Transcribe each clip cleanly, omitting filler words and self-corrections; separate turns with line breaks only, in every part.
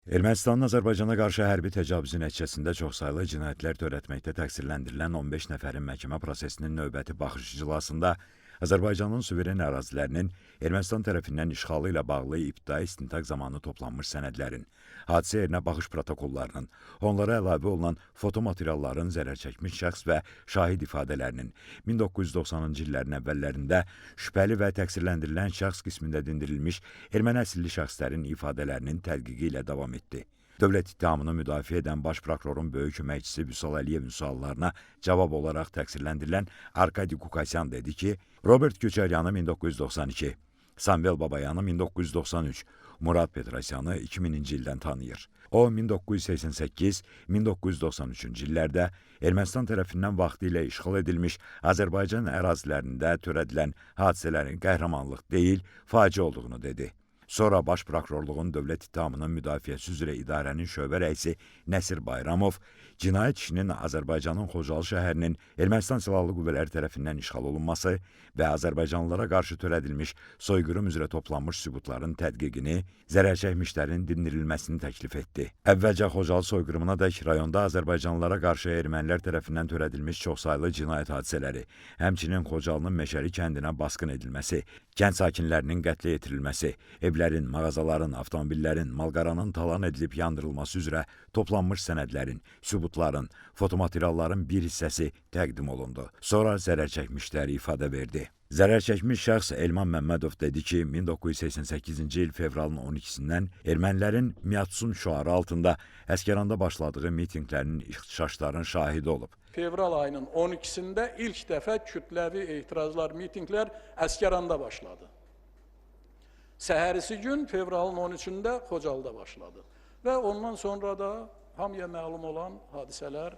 Ermənistanın Azərbaycana qarşı hərbi təcavüzü nəticəsində çoxsaylı cinayətlər törətməkdə təqsirləndirilən 15 nəfərin məhkəmə prosesinin növbəti baxış iclasında Azərbaycanın suveren ərazilərinin Ermənistan tərəfindən işğalı ilə bağlı ibtidai istintaq zamanı toplanmış sənədlərin, hadisə yerinə baxış protokollarının, onlara əlavə olunan fotomaterialların, zərərçəkmiş şəxs və şahid ifadələrinin, 1990-cı illərin əvvəllərində şübhəli və təqsirləndirilən şəxs qismində dindirilmiş erməni əsilli şəxslərin ifadələrinin tədqiqi ilə davam etdi. Dövlət ittihamını müdafiə edən baş prokurorun böyük köməkçisi Vüsal Əliyevin suallarına cavab olaraq təqsirləndirilən Arkadi Qukasyan dedi ki, Robert Köçəryanı 1992, Samvel Babayanı 1993, Murad Petrosyanı 2000-ci ildən tanıyır. O 1988-1993-cü illərdə Ermənistan tərəfindən vaxtilə işğal edilmiş Azərbaycan ərazilərində törədilən hadisələrin qəhrəmanlıq deyil, faciə olduğunu dedi. Sonra Baş Prokurorluğun dövlət ittihamının müdafiəsi üzrə idarənin şöbə rəisi Nəsir Bayramov cinayət işinin Azərbaycanın Xocalı şəhərinin Ermənistan silahlı qüvvələri tərəfindən işğal olunması və azərbaycanlılara qarşı törədilmiş soyqırım üzrə toplanmış sübutların tədqiqini, zərərçəkmişlərin dindirilməsini təklif etdi. Əvvəlcə Xocalı soyqırımına dək rayonda azərbaycanlılara qarşı ermənilər tərəfindən törədilmiş çoxsaylı cinayət hadisələri, həmçinin Xocalının Meşəli kəndinə basqın edilməsi, kənd sakinlərinin qətlə yetirilməsi, evlərin, mağazaların, avtomobillərin, malqaranın talan edilib yandırılması üzrə toplanmış sənədlərin, sübutların, fotomaterialların bir hissəsi təqdim olundu. Sonra zərərçəkmişlər ifadə verdi. Zərərçəkmiş şəxs Elman Məmmədov dedi ki, 1988-ci il fevralın 12-dən ermənilərin Miatsun şüarı altında Əsgəranda başladığı mitinqlərin, ixtişaşların şahidi olub.
Fevral ayının 12-sində ilk dəfə kütləvi etirazlar, mitinqlər Əsgəranda başladı. Səhərisi gün fevralın 13-ündə Xocalıda başladı. Və ondan sonra da hamıya məlum olan hadisələr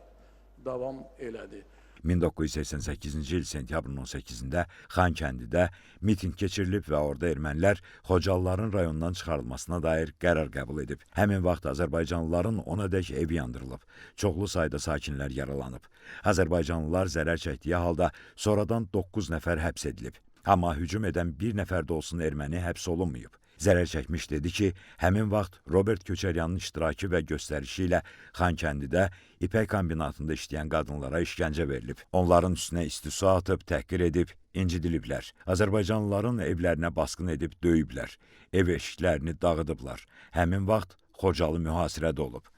davam elədi.
1988-ci il sentyabrın 18-də Xankəndidə mitinq keçirilib və orada ermənilər Xocalıların rayondan çıxarılmasına dair qərar qəbul edib. Həmin vaxt azərbaycanlıların 10-adək evi yandırılıb, çoxlu sayda sakinlər yaralanıb. Azərbaycanlılar zərər çəkdiyi halda sonradan 9 nəfər həbs edilib. Amma hücum edən bir nəfər də olsun erməni həbs olunmayıb. Zərər çəkmiş dedi ki, həmin vaxt Robert Köçəryanın iştirakı və göstərişi ilə Xankəndidə ipək kombinatında işləyən qadınlara işgəncə verilib. Onların üstünə isti su atıb, təhqir edib, incidiliblər. Azərbaycanlıların evlərinə basqın edib döyüblər. Ev eşiklərini dağıdıblar. Həmin vaxt Xocalı mühasirədə olub.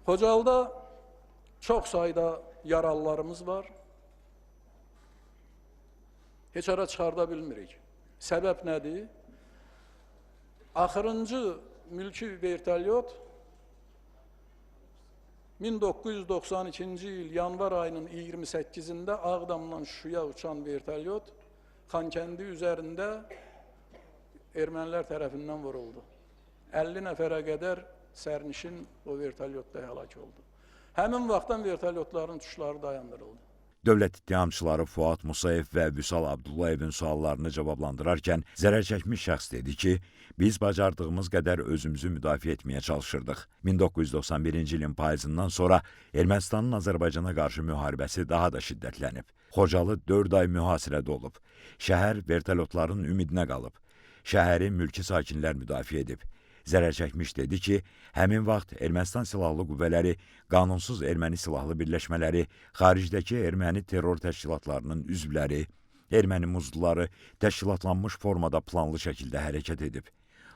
Xocalıda çox sayda yaralılarımız var. Heç hara çıxarda bilmirik. Səbəb nədir? Axırıncı mülki vertolyot 1992-ci il yanvar ayının 28-də Ağdamdan Şuşaya uçan vertolyot Xankəndi üzərində ermənilər tərəfindən vuruldu. 50 nəfərə qədər sərnişin o vertolyotda həlak oldu. Həmin vaxtdan vertolyotların uçuşları dayandırıldı.
Dövlət ittihamçıları Fuad Musayev və Vüsal Abdullayevin suallarını cavablandırarkən zərər çəkmiş şəxs dedi ki, biz bacardığımız qədər özümüzü müdafiə etməyə çalışırdıq. 1991-ci ilin payızından sonra Ermənistanın Azərbaycana qarşı müharibəsi daha da şiddətlənib. Xocalı 4 ay mühasirədə olub. Şəhər vertolyotların ümidinə qalıb. Şəhəri mülki sakinlər müdafiə edib. Zərər çəkmiş dedi ki, həmin vaxt Ermənistan silahlı qüvvələri, qanunsuz erməni silahlı birləşmələri, xaricdəki erməni terror təşkilatlarının üzvləri, erməni muzluları təşkilatlanmış formada planlı şəkildə hərəkət edib.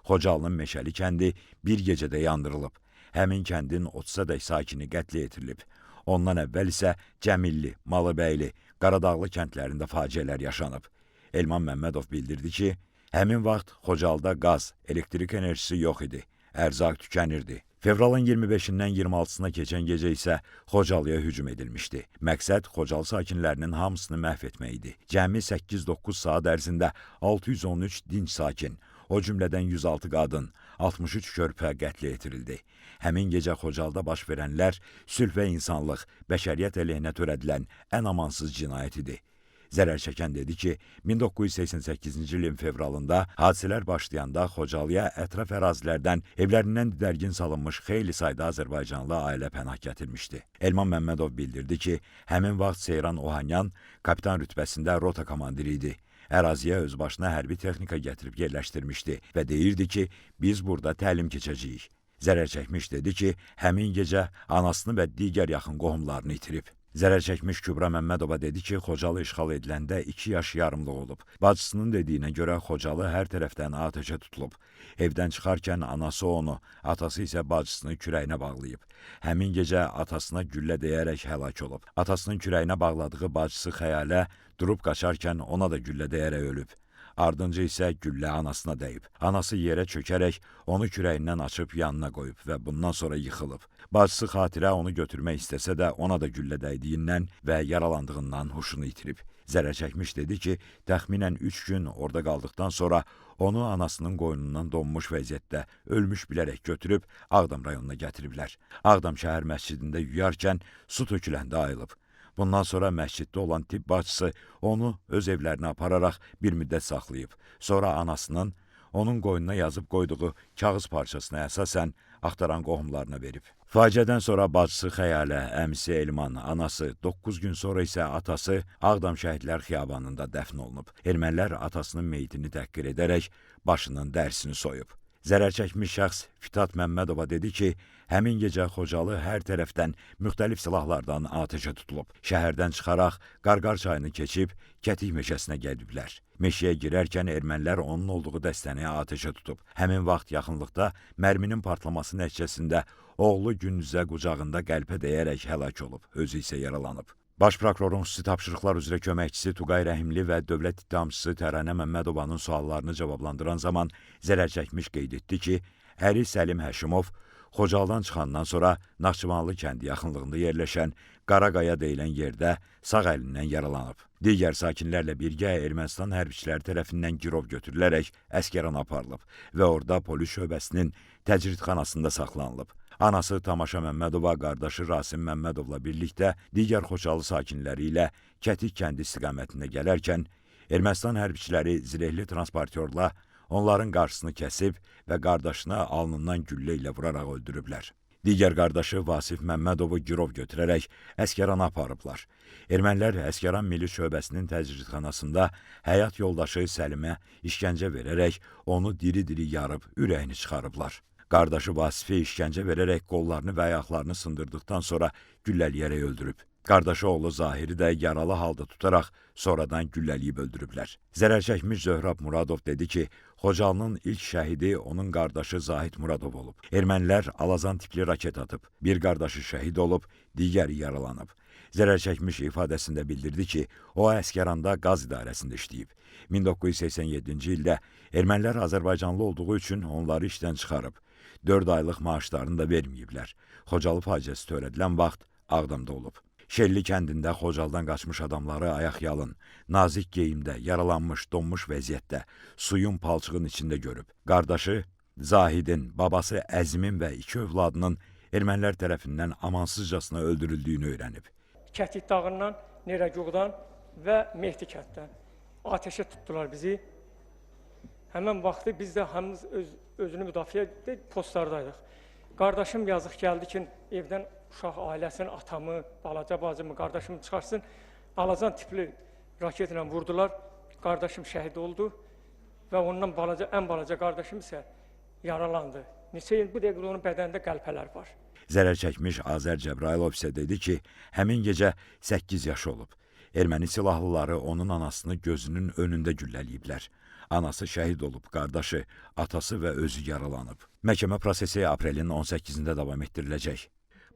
Xocalının Meşəli kəndi bir gecədə yandırılıb. Həmin kəndin 30-adək sakini qətlə yetirilib. Ondan əvvəl isə Cəmilli, Malıbəyli, Qaradağlı kəndlərində faciələr yaşanıb. Elman Məmmədov bildirdi ki, həmin vaxt Xocalıda qaz, elektrik enerjisi yox idi, ərzaq tükənirdi. Fevralın 25-dən 26-sına keçən gecə isə Xocalıya hücum edilmişdi. Məqsəd Xocalı sakinlərinin hamısını məhv etmək idi. Cəmi 8-9 saat ərzində 613 dinc sakin, o cümlədən 106 qadın, 63 körpə qətlə yetirildi. Həmin gecə Xocalıda baş verənlər sülh və insanlıq, bəşəriyyət əleyhinə törədilən ən amansız cinayət idi. Zərər çəkən dedi ki, 1988-ci ilin fevralında hadisələr başlayanda Xocalıya ətraf ərazilərdən evlərindən didərgin salınmış xeyli sayda azərbaycanlı ailə pənah gətirmişdi. Elman Məmmədov bildirdi ki, həmin vaxt Seyran Ohanyan kapitan rütbəsində rota komandiri idi. Əraziyə özbaşına hərbi texnika gətirib yerləşdirmişdi və deyirdi ki, biz burada təlim keçəcəyik. Zərər çəkmiş dedi ki, həmin gecə anasını və digər yaxın qohumlarını itirib. Zərər çəkmiş Kübra Məmmədova dedi ki, Xocalı işğal ediləndə 2 yaş yarımlıq olub. Bacısının dediyinə görə Xocalı hər tərəfdən atəşə tutulub. Evdən çıxarkən anası onu, atası isə bacısını kürəyinə bağlayıb. Həmin gecə atasına güllə dəyərək həlak olub. Atasının kürəyinə bağladığı bacısı Xəyalə durub qaçarkən ona da güllə dəyərək ölüb. Ardınca isə güllə anasına dəyib. Anası yerə çökərək onu kürəyindən açıb yanına qoyub və bundan sonra yıxılıb. Bacısı Xatirə onu götürmək istəsə də ona da güllə dəydiyindən və yaralandığından huşunu itirib. Zərər çəkmiş dedi ki, təxminən 3 gün orada qaldıqdan sonra onu anasının qoynundan donmuş vəziyyətdə ölmüş bilərək götürüb Ağdam rayonuna gətiriblər. Ağdam şəhər məscidində yuyarkən su töküləndə ayılıb. Bundan sonra məsciddə olan tibb bacısı onu öz evlərinə apararaq bir müddət saxlayıb. Sonra anasının onun qoynuna yazıb qoyduğu kağız parçasına əsasən axtaran qohumlarına verib. Faciədən sonra bacısı Xəyalə, əmisi Elman, anası, 9 gün sonra isə atası Ağdam Şəhidlər Xiyabanında dəfn olunub. Ermənilər atasının meyitini təhqir edərək başının dərisini soyub. Zərər çəkmiş şəxs Fitat Məmmədova dedi ki, həmin gecə Xocalı hər tərəfdən müxtəlif silahlardan atəşə tutulub. Şəhərdən çıxaraq Qarqar çayını keçib Kətik meşəsinə gediblər. Meşəyə girərkən ermənilər onun olduğu dəstəni atəşə tutub. Həmin vaxt yaxınlıqda mərminin partlaması nəticəsində oğlu Gündüzə qucağında qəlpə dəyərək həlak olub, özü isə yaralanıb. Baş prokurorun xüsusi tapşırıqlar üzrə köməkçisi Tuqay Rəhimli və dövlət ittihamçısı Təranə Məmmədovanın suallarını cavablandıran zaman zərər çəkmiş qeyd etdi ki, əri Səlim Həşimov Xocalıdan çıxandan sonra Naxçıvanlı kəndi yaxınlığında yerləşən Qaraqaya deyilən yerdə sağ əlindən yaralanıb. Digər sakinlərlə birgə Ermənistan hərbiçiləri tərəfindən girov götürülərək Əsgərana aparılıb və orada polis şöbəsinin təcridxanasında saxlanılıb. Anası Tamaşa Məmmədova, qardaşı Rasim Məmmədovla birlikdə digər Xocalı sakinləri ilə Kətik kəndi istiqamətində gələrkən Ermənistan hərbiçiləri zirehli transportyorla onların qarşısını kəsib və qardaşını alnından güllə ilə vuraraq öldürüblər. Digər qardaşı Vasif Məmmədovu girov götürərək Əsgərana aparıblar. Ermənilər Əsgəran Milli Şöbəsinin təcridxanasında həyat yoldaşı Səlimə işgəncə verərək onu diri-diri yarıb ürəyini çıxarıblar. Qardaşı Vasifi işgəncə verərək qollarını və ayaqlarını sındırdıqdan sonra güllələyərək öldürüb. Qardaşı oğlu Zahiri də yaralı halda tutaraq sonradan güllələyib öldürüblər. Zərər çəkmiş Zöhrab Muradov dedi ki, Xocalının ilk şəhidi onun qardaşı Zahid Muradov olub. Ermənilər alazan tipli raket atıb. Bir qardaşı şəhid olub, digəri yaralanıb. Zərər çəkmiş ifadəsində bildirdi ki, o Əsgəranda qaz idarəsində işləyib. 1987-ci ildə ermənilər Azərbaycanlı olduğu üçün onları işdən çıxarıb. 4 aylıq maaşlarını da verməyiblər. Xocalı faciəsi törədilən vaxt Ağdamda olub. Şelli kəndində Xocalıdan qaçmış adamları ayaqyalın, nazik geyimdə, yaralanmış, donmuş vəziyyətdə suyun palçığın içində görüb. Qardaşı Zahidin, babası Əzimin və iki övladının ermənilər tərəfindən amansızcasına öldürüldüyünü öyrənib.
Kətik dağından, Nerəguqdan və Mehdi kənddən atəşə tutdular bizi. Həmin vaxtı biz də hamımız özünü müdafiə postlardaydıq. Qardaşım yazıq gəldi ki, evdən uşaq ailəsini, atamı, balaca bacımı, qardaşımı çıxarsın. Alazan tipli raketlə vurdular. Qardaşım şəhid oldu və ondan balaca, ən balaca qardaşım isə yaralandı. Neçə il bu dəqiqə onun bədənində qəlpələr var.
Zərər çəkmiş Azər Cəbrayılov isə dedi ki, həmin gecə 8 yaşı olub. Erməni silahlıları onun anasını gözünün önündə güllələyiblər. Anası şəhid olub, qardaşı, atası və özü yaralanıb. Məhkəmə prosesi aprelin 18-də davam etdiriləcək.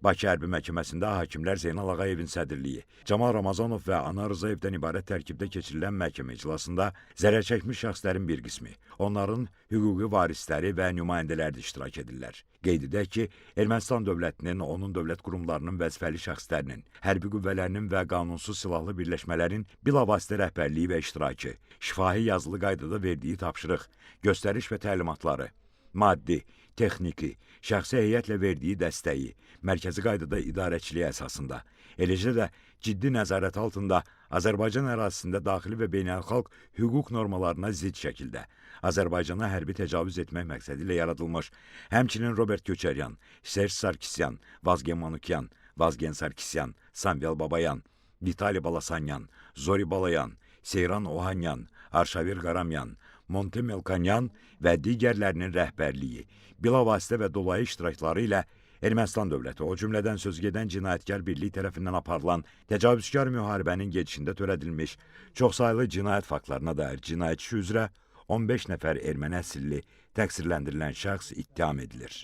Bakı Hərbi Məhkəməsində hakimlər Zeynal Ağayevin sədrliyi, Camal Ramazanov və Anar Rızayevdən ibarət tərkibdə keçirilən məhkəmə iclasında zərər çəkmiş şəxslərin bir qismi, onların hüquqi varisləri və nümayəndələri də iştirak edirlər. Qeyd edək ki, Ermənistan dövlətinin, onun dövlət qurumlarının vəzifəli şəxslərinin, hərbi qüvvələrinin və qanunsuz silahlı birləşmələrin bilavasitə rəhbərliyi və iştirakı, şifahi yazılı qaydada verdiyi tapşırıq, göstəriş və təlimatları, maddi, texniki, şəxsi heyətlə verdiyi dəstəyi, mərkəzi qaydada idarəçiliyi əsasında, eləcə də ciddi nəzarət altında Azərbaycan ərazisində daxili və beynəlxalq hüquq normalarına zidd şəkildə Azərbaycana hərbi təcavüz etmək məqsədi ilə yaradılmış, həmçinin Robert Köçəryan, Serj Sarkisyan, Vazgen Manukyan, Vazgen Sarkisyan, Samvel Babayan, Vitali Balasanyan, Zori Balayan, Seyran Ohanyan, Arşavir Qaramyan, Monte Melkonyan və digərlərinin rəhbərliyi, bilavasitə və dolayı iştirakları ilə Ermənistan dövləti, o cümlədən sözügedən cinayətkar birlik tərəfindən aparılan təcavüzkar müharibənin gedişində törədilmiş çoxsaylı cinayət faktlarına dair cinayət işi üzrə 15 nəfər erməni əsilli təqsirləndirilən şəxs ittiham edilir.